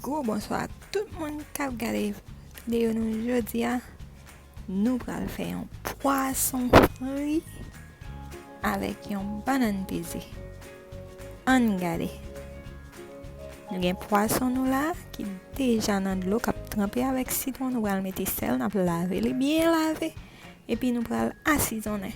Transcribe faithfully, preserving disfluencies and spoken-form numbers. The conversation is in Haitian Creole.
Gwo bonswa ak tout moun k ap gade videyo nou jodi a. Nou pral fè yon pwason fri avèk yon bannann peze. Ann gade. Nou gen pwason nou la ki deja nan dlo k ap tranpe avèk sitwon. Nou pral mete sèl, n ap lave li byen lave. Epi nou pral asizonnen.